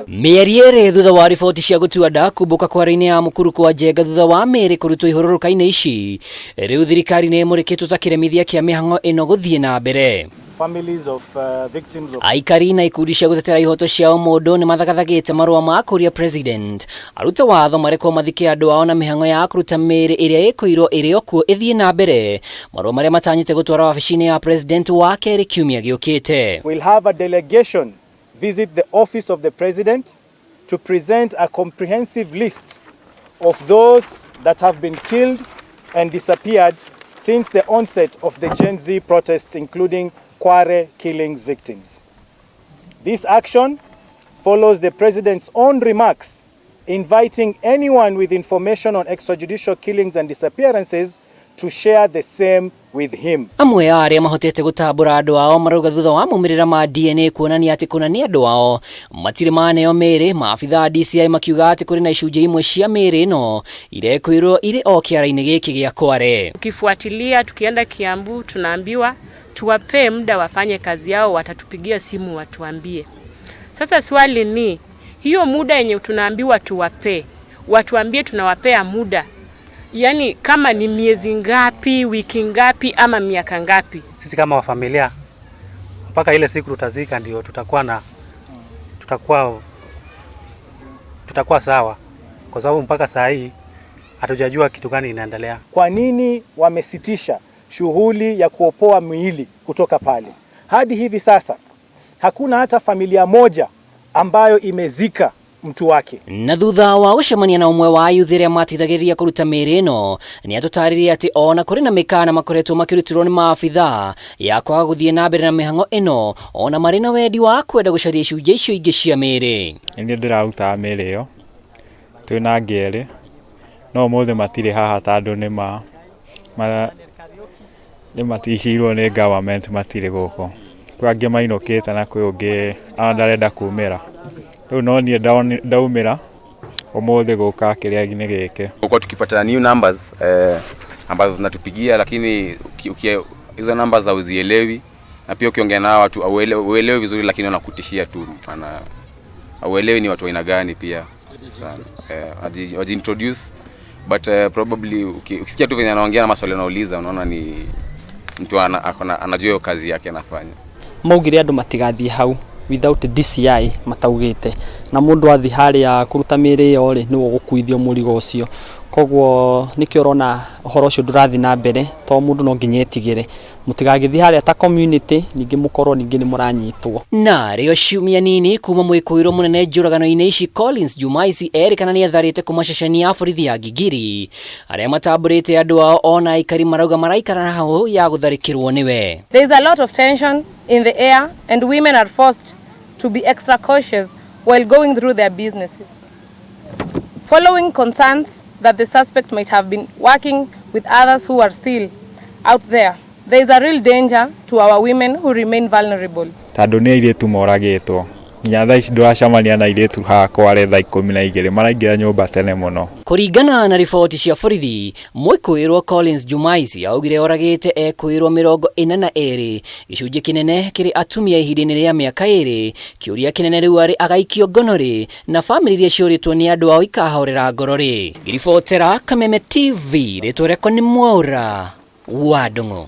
Mĩeri ĩrĩ thutha wa riboti cia gũtua nda kumbũka kware-inĩ ya Mukuru kwa Njenga thutha wa mĩĩrĩ kũrutwo ihũrũrũka-inĩ ici, rĩu thirikari nĩ ĩmũrĩkĩtwo ta kĩremithia kĩa mĩhang'o ĩno gũthiĩ na mbere. Families of victims of Aikari na ikundi cia gũtetera ihoto cia ũmũndũ nĩ mathagathagĩte marũa ma kũria president arute watho marekwo mathike andũ ao na mĩhang'o ya kũruta mĩĩrĩ ĩrĩa ĩkũirwo ĩrĩ o kuo ĩthiĩ na mbere, marũa marĩa matanyĩte gũtwara wabici-inĩ ya president wa kerĩ kiumia gĩũkĩte. We'll have a delegation visit the office of the president to present a comprehensive list of those that have been killed and disappeared since the onset of the Gen Z protests, including Kware killings victims. This action follows the president's own remarks inviting anyone with information on extrajudicial killings and disappearances to share the same with him. Amwe a arĩa mahotete gũtambũra andũ ao marauga thutha wa maumĩrĩra ma DNA kuonania atĩ kũna nĩ andũ ao matirĩ maneo mĩĩrĩ, maabitha a DCI makiuga atĩ kũrĩ na icunjĩ imwe cia mĩĩrĩ ĩno irekwĩrwo irĩ o kĩara-inĩ gĩkĩ gĩa Kware. Tukifuatilia tukienda Kiambu tunaambiwa tuwapee muda wafanye kazi yao, watatupigia simu watuambie. Sasa swali ni hiyo muda yenye tunaambiwa tuwapee, watuambie tunawapea muda, yaani kama ni miezi ngapi, wiki ngapi ama miaka ngapi? Sisi kama wafamilia mpaka ile siku tutazika ndio tutakuwa na tutakuwa tutakuwa sawa, kwa sababu mpaka saa hii hatujajua kitu gani inaendelea. Kwa nini wamesitisha shughuli ya kuopoa miili kutoka pale? Hadi hivi sasa hakuna hata familia moja ambayo imezika mtu wake. Na thutha wa gũcemania na ũmwe wa ayuthi arĩa mateithagĩrĩria kũruta mĩĩrĩ ĩno, nĩ atũtarĩrie atĩ ona kũrĩ na mĩkana makoretwo makĩrutĩrwo nĩ maabitha ya kwaga gũthiĩ na mbere na mĩhang'o ĩno, ona marĩ na wendi wa kwenda gũcaria icunjĩ icio ingĩ cia mĩĩrĩ. Nĩ niĩ ndĩrarutaga mĩĩrĩ ĩyo, twĩna angĩ erĩ, no ũmũthĩ matirĩ haha tondũ nĩ maticirwo nĩ government matirĩ gũkũ. Kwĩ angĩ mainũkĩte na kwĩ ũngĩ ona ndarenda kumĩra. Rĩu no niĩ ndaumĩra ũmũthĩ gũka kĩrĩa-inĩ gĩkĩ. Tumekuwa tukipata new numbers ambazo zinatupigia, lakini hizo numbers hauzielewi, na pia ukiongea na watu hauelewi vizuri, lakini wanakutishia tu, maana hauelewi ni watu aina gani pia sana. Waji introduce but probably ukisikia tu venye anaongea na maswali anauliza, unaona ni mtu anajua hiyo kazi yake anafanya. Maugire andũ matigathiĩ hau without DCI mataugĩte, na mũndũ athiĩ harĩa kũruta mĩĩrĩ ĩyo rĩ, nĩwe ũgũkuithio mũrigo ũcio. Koguo nĩkĩo ũrona ũhoro ũcio ndũrathiĩ na mbere, tondũ mũndũ no nginya etigĩre mũtigagĩthiĩ harĩa ta community, ningĩ mũkorwo ningĩ nĩ mũranyitwo. Na rĩo ciumia nini kuma mwĩkũĩrwo mũnene njũragano-inĩ ici Collins Jumaisi erĩkana nĩ atharĩte kuma ceceni ya borithi ya Gigiri, arĩa matambũrĩte andũ ao ona aikari marauga maraikara hau ya gũtharĩkĩrwo nĩwe. There is a lot of tension in the air and women are forced to be extra cautious while going through their businesses. Following concerns that the suspect might have been working with others who are still out there, there is a real danger to our women who remain vulnerable. Tondũ nĩ airĩtu moragĩtwo, nginya thaa ici ndũracemania na airĩtu haha Kware thaa 12, maraingĩra nyũmba tene mũno. Kũringana na riboti cia borithi, mwĩkũĩrwo Collins Jumaisi augire oragĩte ekũĩrwo 42, gĩcunjĩ kĩnene kĩrĩ atumia, ihinda-inĩ rĩa mĩaka 2. Kĩũria kĩnene rĩu arĩ agaikio ngono rĩ, na bamĩrĩ iria ciũrĩtwo nĩ andũ ao ikahorera ngoro rĩ? Ngĩribotera Kameme TV, rĩtwa rĩakwa nĩ Mwaũra wa Ndung'u.